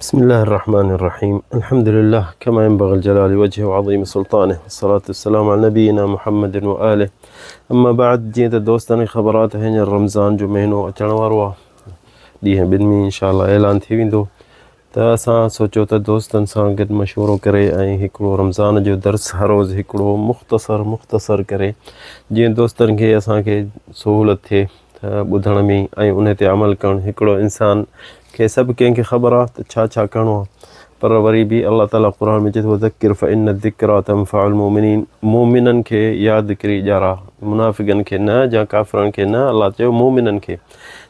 بسم الله الرحمن الرحيم الحمد لله كما ينبغي الجلال وجهه وعظيم سلطانه والصلاة والسلام على نبينا محمد وآله اما بعد جيئن ته دوستن کي خبر آهي ته هينئر رمضان جو مهينو اچڻ وارو آهي ڏينهن ٻن ۾ انشاء الله اعلان ٿي ويندو ته اسان سوچيو ته دوستن سان گڏ مشورو ڪري ۽ هڪڙو رمضان جو درس هر روز هڪڙو مختصر مختصر ڪري جيئن دوستن کي اسان کي سهولت ٿئي ته ٻڌڻ ۾ ۽ ان تي عمل ڪرڻ هڪڙو انسان کي سڀ ڪنهن کي خبر آهي ته ڇا ڇا ڪرڻو آهي پر وري به الله تعالي قرآن ۾ چئي ٿو ذڪر فإن الذڪرى تنفع المؤمنين مؤمنن کي ياد ڪري ڄارا منافقن کي نه يا ڪافرن کي نه الله چيو مؤمنن کي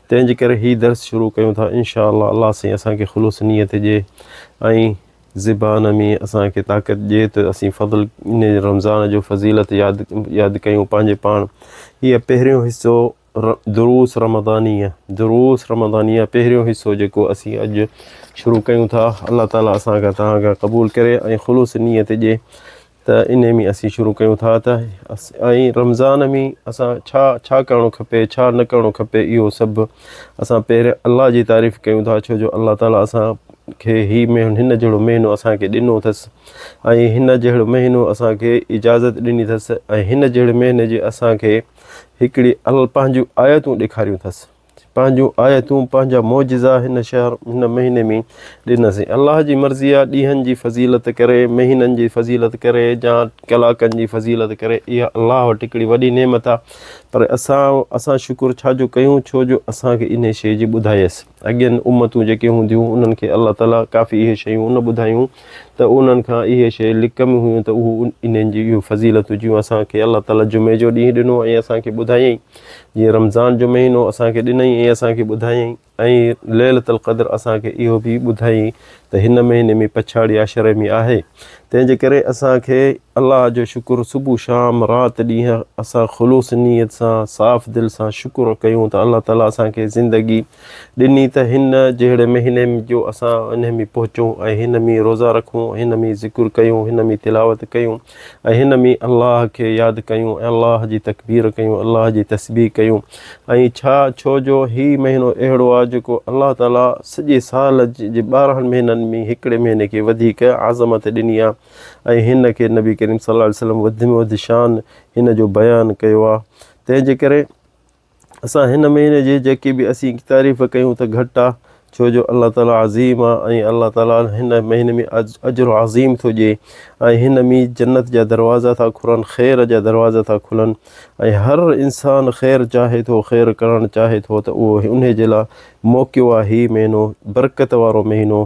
تنهن جي ڪري هي درس شروع ڪيون ٿا انشاء الله الله سائين اسان کي خلوص نيت ڏي ۽ زبان ۾ اسان کي طاقت ڏي ته اسين فضل ان رمضان جو فضيلت ياد ياد ڪيون پنهنجي پاڻ هيء پهريون حصو دروس رمضانيه دروس رمضانيه پهريون حصو جيڪو اسين اڄ شروع ڪيون ٿا الله تعالي اسان کان توهان کان قبول ڪري ۽ خلوص نيت ڏي ته انهي ۾ اسين شروع ڪيون ٿا ته ۽ رمضان ۾ اسان ڇا ڇا ڪرڻو کپي ڇا نه ڪرڻو کپي اهو سڀ اسان پهريان الله جي تعريف ڪيون ٿا ڇو جو الله تعالي اسان کي هي مهينو هن جهڙو مهينو اسان کي ڏنو اٿس ۽ هن جهڙو مهينو اسان کي اجازت ڏني اٿس ۽ هن جهڙي مهيني جي اسان کي هڪڙي پنهنجون آيتون ڏيکاريون اٿس پنهنجون آيتون، پنهنجا معجزا هن شهر، هن مهيني ۾ ڏناسين. الله جي مرضي آ ڏينهن جي فضيلت ڪري، مهينن جي فضيلت ڪري يا ڪلاڪن جي فضيلت ڪري، اها الله وٽ هڪڙي وڏي نعمت آ. پر اسان، اسان شڪر ڇا جو ڪيون، ڇو جو اسان کي انهي شيء جي ٻڌايس. اڳين امتون جيڪي هونديون انهن کي الله تعاليٰ ڪافي اهي شيون نه ٻڌايون ته انهن کان اهي شيء لڪ ۾ هيون ته اهو انهن جي اهو فضيلت هجيون اسان کي الله تعاليٰ جمعي جو ڏينهن ڏنو ۽ اسان کي ٻڌايائين جيئن رمضان جو مهينو اسان کي ڏنائين ۽ اسان کي ٻڌايائين ۽ ليلة القدر اسان کي اهو به ٻڌايائين ته هن مهيني ۾ پڇاڙي عشري ۾ آهي تنهن جي ڪري اسان کي الله جو شڪر صبح شام رات ڏينهن اسان خلوص نيت سان صاف دل سان شڪر ڪيون ته الله تعالي اسان کي زندگي ڏني ته هن جهڙي مهيني جو اسان ان ۾ پهچون ۽ هن ۾ روزا رکون هن ۾ ذڪر ڪيون هن ۾ تلاوت ڪيون ۽ هن ۾ الله کي ياد ڪيون ۽ الله جي تڪبير ڪيون الله جي تسبيح ڪيون ۽ ڇا ڇو جو هي مهينو اهڙو آهي جيڪو الله تعالي سڄي سال جي 12 مهينن ۾ هڪڙي مهيني کي وڌيڪ عظمت ڏني آهي ۽ هن کي نبي ڪريم صلي الله عليه وسلم وڌ ۾ وڌ شان هن جو بيان ڪيو آهي تنهن جي ڪري اسان هن مهيني جي جيڪي به اسين تعريف ڪيون ته گهٽ آ ڇو جو الله تعالي عظيم آ ۽ الله تعالي هن مهيني ۾ اجر عظيم ٿو ڏئي ۽ هن ۾ جنت جا دروازا ٿا کلن خير جا دروازا ٿا کلن ۽ هر انسان خير چاهي ٿو خير ڪرڻ چاهي ٿو ته اهو انهي جي لاء موقعو آ هي مهينو برڪت وارو مهينو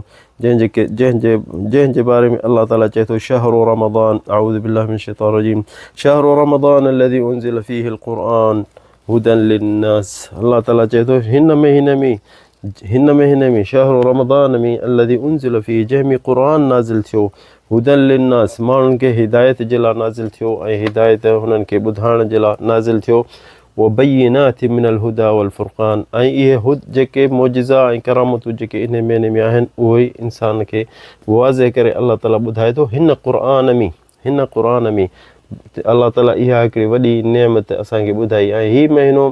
جنهن جي جنهن جي جنهن جي باري ۾ الله تعالي چئي ٿو شهر رمضان اعوذ بالله من الشيطان الرجيم شهر رمضان الذي انزل فيه القرآن هدى للناس الله تعالي چئي ٿو هن مهيني ۾ هن مهيني ۾ شهر رمضان ۾ الذي انزل فيه جنهن ۾ قرآن نازل ٿيو هدى للناس ماڻهن کي هدايت جي لاء نازل ٿيو ۽ هدايت هنن کي ٻڌائڻ جي لاء نازل ٿيو وبينات من الهدى والفرقان ۽ اهي هد جيڪي معجزا ۽ ڪرامتون جيڪي انهي مهيني ۾ آهن اهي انسان کي واضح ڪري الله تعالي ٻڌائي ٿو هن قرآن ۾ هن قرآن ۾ الله تعالي اها هڪڙي وڏي نعمت اسان کي ٻڌائي ۽ هي مهينو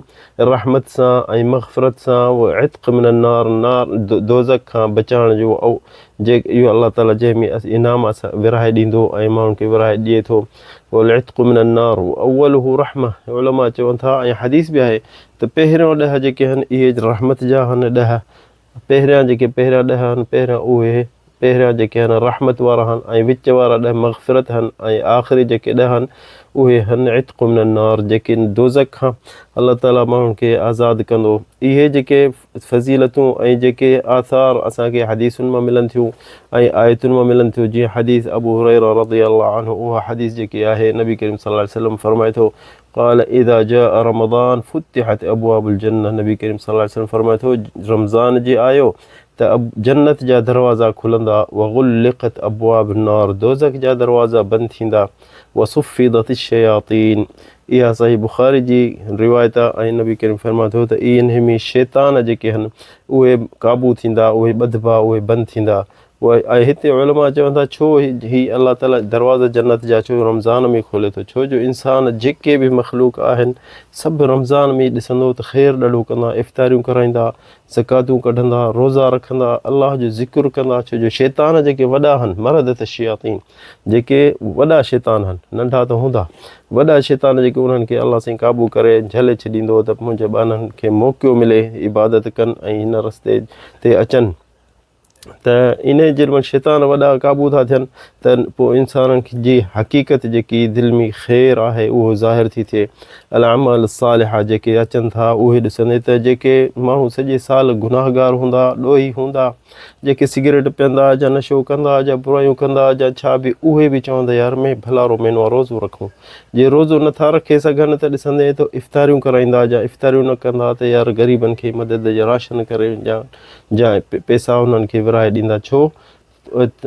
رحمت سان ۽ مغفرت سان و عتق من النار نار دوزخ کان بچائڻ جو او جي اهو الله تعالي جنهن ۾ انعام اسان ورهائي ڏيندو ۽ ماڻهن کي ورهائي ڏئي ٿو والعتق من النار اوله رحمه علماء چون ٿا ۽ حديث به آهي ته پهريون ڏهه جيڪي آهن اهي رحمت جا آهن ڏهه پهريان جيڪي پهريان ڏهه آهن پهريان اهي پهريان جيڪي آهن رحمت وارا آهن ۽ وچ وارا ڏهه مغفرت آهن ۽ آخري جيڪي ڏهه آهن اهي هن عتق من النار جيڪي دوزخ کان الله تعالي ماڻهن کي آزاد ڪندو اهي جيڪي فضيلتون ۽ جيڪي آثار اسان کي حديثن مان ملن ٿيون ۽ آيتن مان ملن ٿيون جيئن حديث ابو هريره رضي الله عنه اها حديث جيڪي آهي نبي ڪريم صلي الله عليه وسلم فرمائي ٿو قال اذا جاء رمضان فتحت ابواب الجنه نبي ڪريم صلي الله عليه وسلم فرمائي ٿو رمضان جي آيو ته جنت جا دروازا کلندا وغلقت ابواب النار دوزخ جا دروازا بند ٿيندا وصفدت الشياطين اها صحيح بخاري جي روايت آهي ۽ نبي ڪريم فرمائي ٿو ته انهي ۾ شيطان جيڪي آهن اهي قابو ٿيندا اهي ٻڌبا اهي بند ٿيندا. اهي ۽ هتي علماء چون ٿا ڇو هي الله تعالي دروازا جنت جا ڇو رمضان ۾ کولي ٿو ڇو جو انسان جيڪي به مخلوق آهن سڀ رمضان ۾ ڏسندو ته خير ڏاڍو ڪندا افطاريون ڪرائيندا زڪواتون ڪڍندا روزا رکندا الله جو ذڪر ڪندا ڇو جو شيطان جيڪي وڏا آهن مردت الشياطين جيڪي وڏا شيطان آهن ننڍا ته هوندا وڏا شيطان جيڪي انهن کي الله سائين قابو ڪري جهلي ڇڏيندو ته منهنجي ٻانهن کي موقعو ملي عبادت ڪن ۽ هن رستي تي اچن ته انهيء جيڏي مهل شيطان وڏا قابو ٿا ٿين ته پوء انسانن جي حقيقت جيڪي دل ۾ خير آهي اهو ظاهر ٿي ٿئي. الاعمال الصالحه جيڪي اچن ٿا اهي ڏسندي ته جيڪي ماڻهو سڄي سال گناهگار هوندا، ڏوهي هوندا، جيڪي سگريٽ پيئندا يا نشو ڪندا يا برايون ڪندا يا ڇا به اهي به چوندا يار مين ڀلارو مهينو آهي روزو رکون. جي روزو نٿا رکي سگهن ته ڏسندي ته افطاريون ڪرائيندا يا افطاريون نه ڪندا ته يار غريبن کي مدد يا راشن ڪري يا جا پئسا انهن کي ورهائي ڏيندا ڇو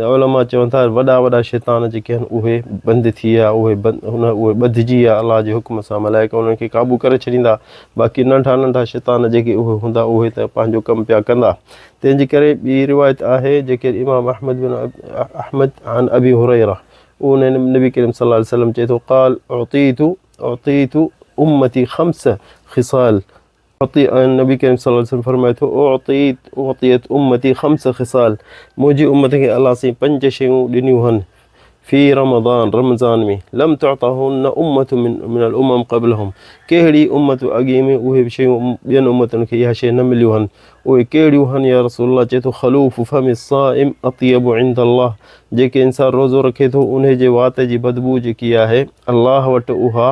علماء چون ٿا وڏا وڏا شيطان جيڪي آهن اهي بند ٿي ويا اهي اهي ٻڌجي ويا الله جي حڪم سان ملائڪ انهن کي قابو ڪري ڇڏيندا باقي ننڍا ننڍا شيطان جيڪي اهي هوندا اهي ته پنهنجو ڪم پيا ڪندا تنهن جي ڪري ٻي روايت آهي جيڪي امام احمد بن احمد عن ابي هريره ان نبي ڪريم صلي الله عليه وسلم چئي ٿو قال اعطيت اعطيت امتي خمس خصال اعطي نبي ڪريم صلي الله عليه وسلم فرمائي ٿو اعطيت اعطيت امتي خمس خصال منهنجي امت کي الله سائين پنج شيون ڏنيون هن في رمضان رمضان ۾ لم تعطهن امه من من الامم قبلهم ڪهڙي امت اڳي ۾ اهي به شيون ٻين امتن کي اها شيء نه مليون هن اهي ڪهڙيون هن يا رسول الله چئي ٿو خلوف فم الصائم اطيب عند الله جيڪي انسان روزو رکي ٿو انهي جي وات جي بدبو جيڪي آهي الله وٽ اها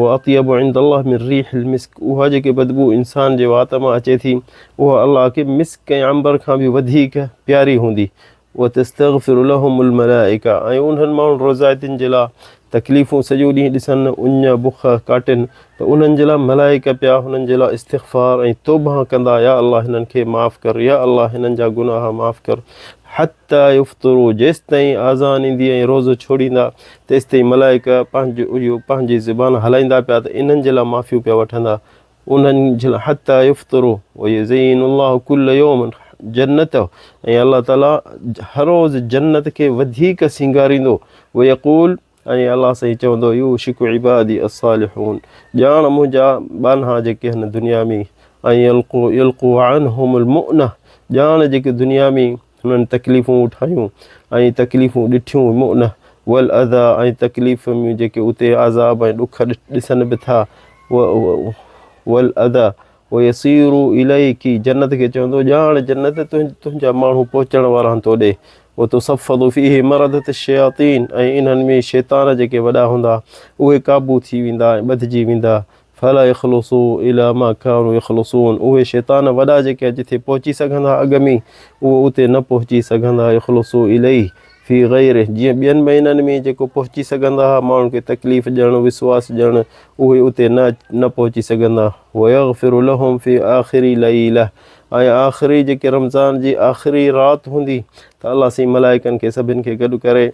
واطيب عند الله من ريح المسڪ اها جيڪي بدبو انسان جي وات مان اچي ٿي اها الله کي مسڪ ۽ عنبر کان به وڌيڪ پياري هوندي وتستغفر لهم الملائڪه ۽ انهن ماڻهن روزائتين جي لاء تڪليفون سڄو ڏينهن ڏسن اڃ بک ڪاٽن ته انهن جي لاء ملائڪ پيا هنن جي لاء استغفار ۽ توبه ڪندا يا الله هنن کي معاف ڪر يا الله هنن جا گناهه معاف ڪر حتي يفطروا جيستائين آذان ايندي ۽ روزو ڇوڙيندا تيستائين ملائڪ پنهنجو اهو پنهنجي زبان هلائيندا پيا ته انهن جي لاء معافيون پيا وٺندا انهن جي لاء حتي يفطروا ويزين الله كل يوم جنته ۽ الله تعالي هر روز جنت کي وڌيڪ سينگاريندو ويقول ۽ الله سائين چوندو يوشڪ عبادي الصالحون ڄاڻ منهنجا ٻانها جيڪي هن دنيا ۾ ۽ يلقو يلقو عنهم المؤنه ڄاڻ جيڪي دنيا ۾ هنن تڪليفون اٺايون ۽ تڪليفون ڏٺيون مؤنه والاذى ۽ تڪليف ۾ جيڪي اتي عذاب ۽ ڏک ڏسن به ٿا والاذى ويصيروا اليڪ جنت کي چوندو ڄاڻ جنت تنهنجا ماڻهو پهچڻ وارا آهن تو ڏي وتصفد فيه مردة الشياطين ۽ انهن ۾ شيطان جيڪي وڏا هوندا اهي قابو ٿي ويندا ۽ ٻڌجي ويندا فلا يخلصوا الى ما كانوا يخلصون اهي شيطان وڏا جيڪي جٿي پهچي سگهندا اڳ ۾ اهو اتي نه پهچي سگهندا يخلصوا اليه في غيره جيئن ٻين مهينن ۾ جيڪو پهچي سگهندا ها ماڻهن کي تڪليف ڏيڻ وسواس ڏيڻ اهي اتي نه نه پهچي سگهندا ويغفر لهم في آخر ليله ۽ آخري جيڪي رمضان جي آخري رات هوندي ته الله سائين ملائڪن کي سڀن کي گڏ ڪري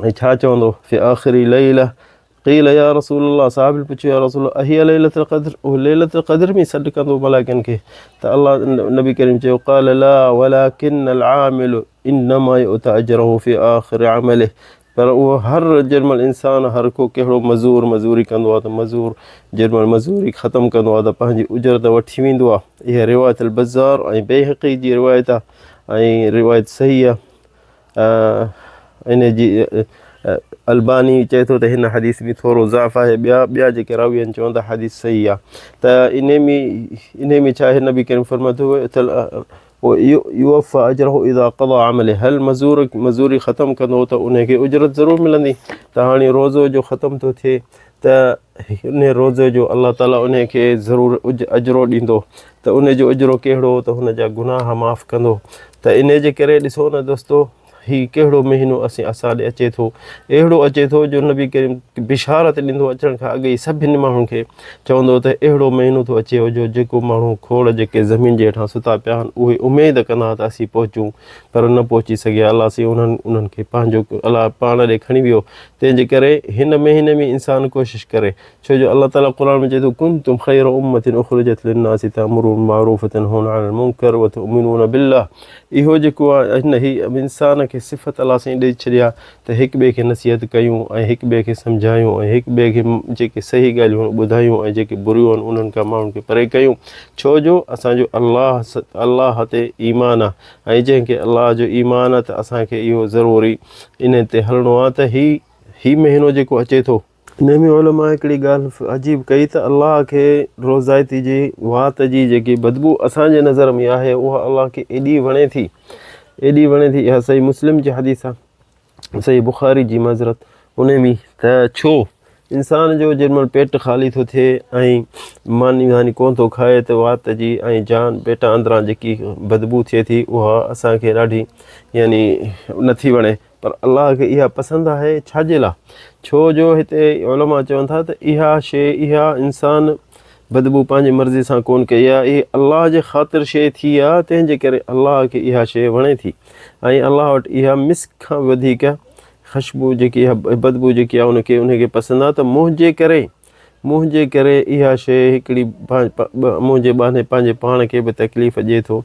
۽ ڇا چوندو في آخر ليله قيل يا رسول الله صحابين پڇيو يا رسول الله اهي ليلة القدر اهو ليلة القدر ۾ سڏ ڪندو ملائڪن کي ته الله نبي ڪريم چيو قال لا ولكن العامل انما يؤتى اجره في آخر عمله پر اهو هر جنهن مهل انسان هر ڪو ڪهڙو مزور مزوري ڪندو آهي ته مزور جنهن مهل مزوري ختم ڪندو آهي ته پنهنجي اجرت وٺي ويندو آهي اها روايت البزار ۽ بيهقي جي روايت آهي ۽ روايت صحيح آهي ان جي الباني چئي ٿو ته هن حديث ۾ ٿورو ضعف آهي ٻيا ٻيا جيڪي راوي آهن چون ٿا حديث صحيح آهي ته ان ۾ ان ۾ ڇا آهي نبي ڪريم فرمائي ٿو يوفى اجره اذا قضى عمله هل مزور مزوري ختم ڪندو ته ان کي اجرت ضرور ملندي ته هاڻي روزو جو ختم ٿو ٿئي ته ان روزي جو الله تعالي ان کي ضرور اجرو ڏيندو ته ان جو اجرو ڪهڙو ته هن جا گناهه معاف ڪندو ته ان جي ڪري ڏسو نه دوستو هي ڪهڙو مهينو اسين اسان ڏي اچي ٿو. اهڙو اچي ٿو جو نبي ڪريم بشارت ڏيندو اچڻ کان اڳ ئي سڀني ماڻهن کي چوندو ته اهڙو مهينو ٿو اچي جو جيڪو ماڻهو کوڙ جيڪي زمين جي هيٺان ستا پيا آهن اهي اميد ڪندا ته اسين پهچون پر نه پهچي سگهيا الله سائين انهن انهن کي پنهنجو الله پاڻ ڏي کڻي ويو تنهن جي ڪري هن مهيني ۾ انسان ڪوشش ڪري ڇو جو الله تعالي قرآن ۾ چئي ٿو ڪنتم خير امة اخرجت للناس تامرون بالمعروف وتنهون عن المنڪر وتؤمنون بالله اهو جيڪو آهي هن هي انسان کي صفت الله سائين ڏئي ڇڏي آهي ته هڪ ٻئي کي نصيحت ڪيون ۽ هڪ ٻئي کي سمجهايون ۽ هڪ ٻئي کي جيڪي صحيح ڳالهيون آهن ٻڌايون ۽ جيڪي بريون آهن انهن کان ماڻهن کي پري ڪيون ڇو جو اسان جو الله الله تي ايمان آهي ۽ جنهن کي الله جو ايمان آهي ته اسان کي اهو ضروري ان تي هلڻو آهي ته هي هي مهينو جيڪو اچي ٿو انهيء ۾ علماء هڪڙي ڳالهه عجيب ڪئي ته الله کي روزائتي جي وات جي جيڪي بدبو اسان جي نظر ۾ آهي اها الله کي ايڏي وڻي ٿي ايڏي وڻي ٿي اها صحيح مسلم جي حديث آهي صحيح بخاري جي معذرت ان ۾ ته ڇو انسان جو جنهن مهل پيٽ خالي ٿو ٿئي ۽ ماني واني ڪونه ٿو کائي ته وات جي ۽ جان پيٽ اندران جيڪي بدبو ٿئي ٿي اها اسان کي ڏاڍي يعني نٿي وڻي پر الله کي اها پسند آهي ڇا جي لاء؟ ڇو جو هتي علماء چون ٿا ته اها شيء اها انسان بدبو پنهنجي مرضي سان ڪونه ڪئي آهي اهي الله جي خاطر شيء ٿي آهي تنهن جي ڪري الله کي اها شيء وڻي ٿي ۽ الله وٽ اها مسڪ کان وڌيڪ خشبو جيڪي اها بدبو جيڪي آهي ان کي ان کي پسند آهي ته منهنجي ڪري منهنجي ڪري اها شيء هڪڙي منهنجي ٻانهي پنهنجي پاڻ کي به تڪليف ڏئي ٿو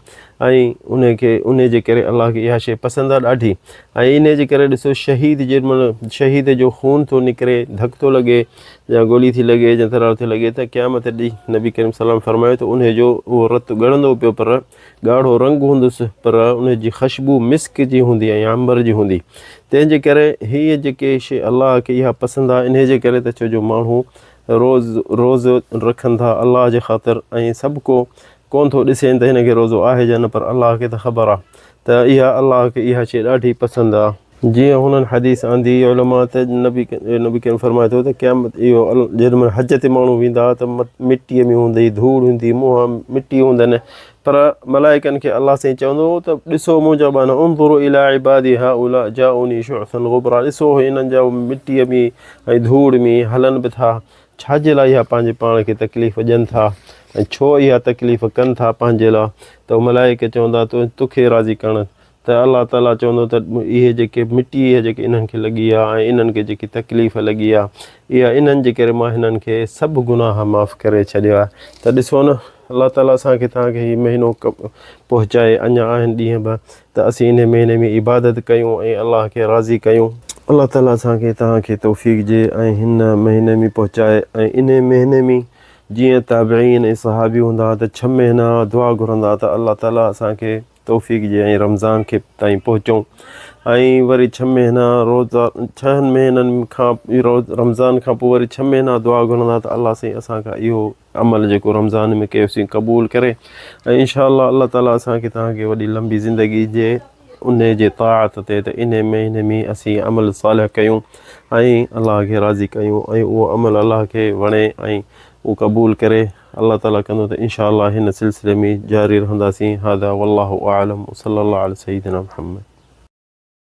۽ ان کي ان جي ڪري الله کي اها شيء پسند آهي ڏاڍي ۽ ان جي ڪري ڏسو شهيد جيڏي مهل شهيد جو خون ٿو نڪري ڌڪ ٿو لڳي يا گولي ٿي لڳي يا ترار ٿي لڳي ته قيامت ڏينهن نبي ڪريم صلي الله عليه وسلم فرمايو ته ان جو اهو رت ڳڙندو پيو پر ڳاڙهو رنگ هوندس پر ان جي خشبو مسڪ جي هوندي ۽ عنبر جي هوندي تنهن جي ڪري هيء جيڪي شيء الله کي اها پسند آهي انهيء جي ڪري ته ڇو جو ماڻهو روز روز رکن ٿا الله جي خاطر ۽ سڀ ڪو ڪونه ٿو ڏسين ته هن کي روزو آهي يا نه پر الله کي ته خبر آهي ته اها الله کي اها شيء ڏاڍي پسند آهي. جيئن هنن حديث آندي علماء ته نبي نبي ڪريم فرمائي ٿو ته قيامت اهو جيڏي مهل حج تي ماڻهو ويندا ته مٽيء ۾ هوندي ڌوڙ هوندي منهن مٽي هوندن پر ملائڪن کي الله سائين چوندو ته ڏسو منهنجا ٻانها انظروا الى عبادي هؤلاء جاءوني شعثا غبرا ڏسو هنن جا مٽيء ۾ ۽ ڌوڙ ۾ هلن به ٿا ڇا جي لاء اها پنهنجي پاڻ کي تڪليف ڏين ٿا ۽ ڇو اها تڪليف ڪن ٿا پنهنجي لاء ته ملائڪ چوندا توکي راضي ڪرڻ ته الله تعاليٰ چوندو ته اهي جيڪي مٽي اها جيڪي انهن کي لڳي آهي ۽ انهن کي جيڪي تڪليف لڳي آهي اها انهن جي ڪري مان هنن کي سڀ گناهه معاف ڪري ڇڏيا آهي ته ڏسو نه الله تعاليٰ اسان کي توهان کي هي مهينو پهچائي اڃا آهن ڏينهن به ته اسين انهي مهيني ۾ عبادت ڪيون ۽ الله کي راضي ڪيون. الله تعاليٰ اسان کي توهان کي توفيق ڏي ۽ هن مهيني ۾ پهچائي ۽ انهي مهيني ۾ جيئن تابعين ۽ صحابي هوندا ته ڇهه مهينا دعا گهرندا ته الله تعاليٰ اسان کي توفيق ڏي ۽ رمضان کي تائين پهچون ۽ وري ڇهه مهينا روزا ڇهن مهينن کان روز رمضان کان پوء وري ڇهه مهينا دعا گهرندا ته الله سائين اسان کان اهو عمل جيڪو رمضان ۾ ڪيوسين قبول ڪري ۽ انشاء الله الله تعالي اسان کي توهان کي وڏي لمبي زندگي جي ان جي طاعت تي ته ان مهيني ۾ اسين عمل صالح ڪيون ۽ الله کي راضي ڪيون ۽ اهو عمل الله کي وڻي ۽ اهو قبول ڪري الله تعالي ڪندو ته انشاء الله هن سلسلي ۾ جاري رهنداسين هذا والله اعلم وصلي الله علي سيدنا محمد.